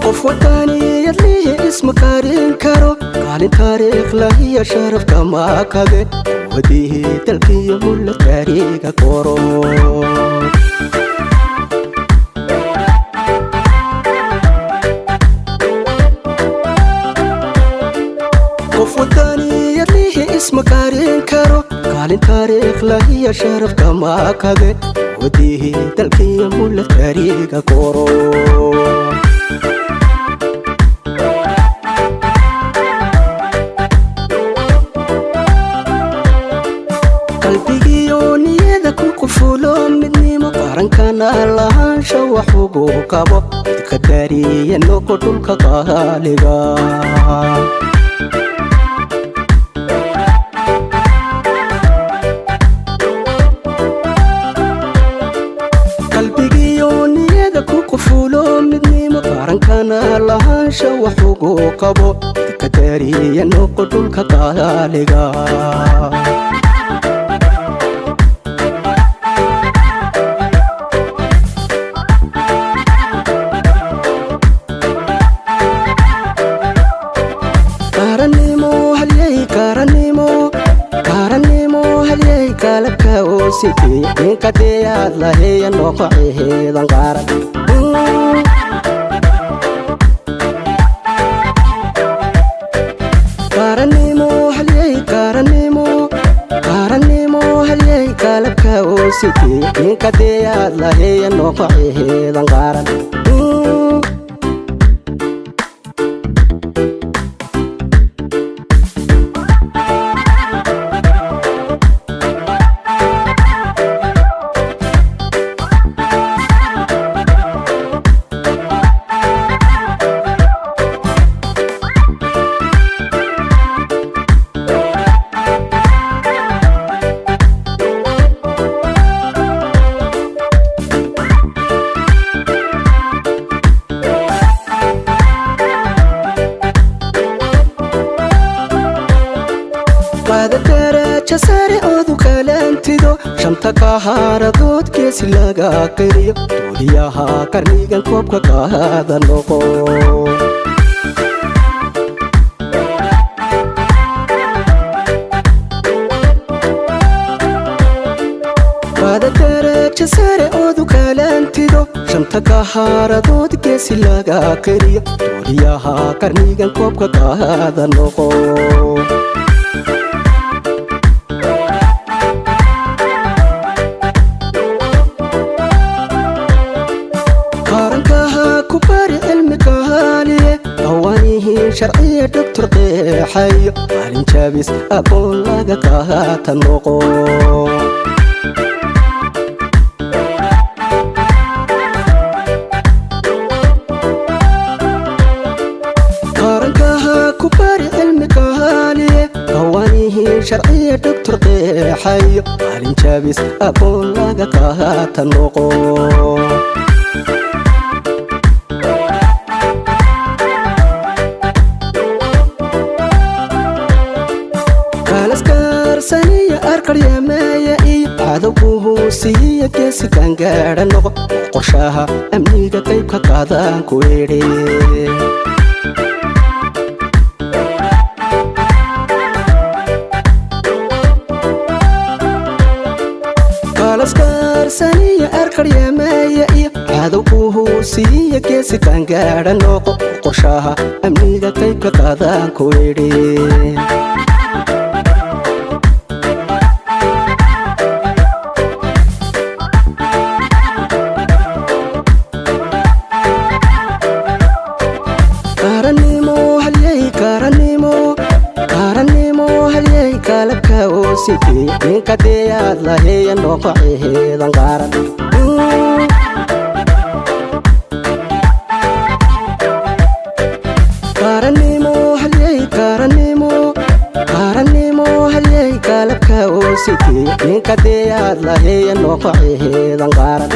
Qof wadaniyad lihi isma qarin karo, kaalin taariikh lahiya sharafka makage, wadihii dalkiyo mulla taariiga qoro. Qof wadaniyad lihi isma qarin karo, kaalin taariikh lahiya sharafka makage, wadihii dalkiyo mulla taariiga qoro. Qalbigiyo niyada ku qufulo midnimo, qarankana lahaansha wax ugu qabo, qadariya noqo dhulka qaaliga. Qalbigiyo niyada ku qufulo midnimo, qarankana lahaansha wax ugu qabo, qadariya noqo dhulka qaaliga. Qaranimo halyey, qaranimo, qaranimo halyey, qalabka oo sitay ninkadeyaad laheeya noqo ciidan qaran. Qaranimo halyey, qaranimo, qaranimo halyey, qalabka oo sitay ninkadeyaad laheeya noqo ciidan qaran. Qaada daraja sare oodu kalantido, shanta kahaaradood geesi laga qiriyo, duuliyaha qarnigan koobka qaada noqo. Qaada daraja sare oodu kalantido, shanta kahaaradood geesi laga qiriyo, duuliyaha qarnigan koobka qaada noqo. Qarankaha ku bari cilmi kaaliye, qawaanihi sharciya doctor qeexayo, maalin jaabis aqoon laga qaata noqo. Qarankaha ku bari cilmi kaaliye, qawaanihi sharciya doctor qeexayo, maalin jaabis aqoon laga qaata noqo. Kalaskaarsaniya arkaryameeya iyo cadowguhu siiya, geesi kangaadha noqo, qorshaha amniga qayb ka qaadan ku idhi. Kalaskaarsaniya arkaryameeya iyo cadowguhu siiya, geesi kangaadha noqo, qorshaha amniga qayb ka qaadan ku idhi. Qaranimo halyey, qaranimo, qaranimo halyey, qalabka oo sitay ninka Ninka diyaad lahiya noqo ciidan qaran. Qarannimo halyey, qarannimo, qarannimo halyey, qalabka oo sitee, ninka diyaad lahiya noqo ciidan qaran.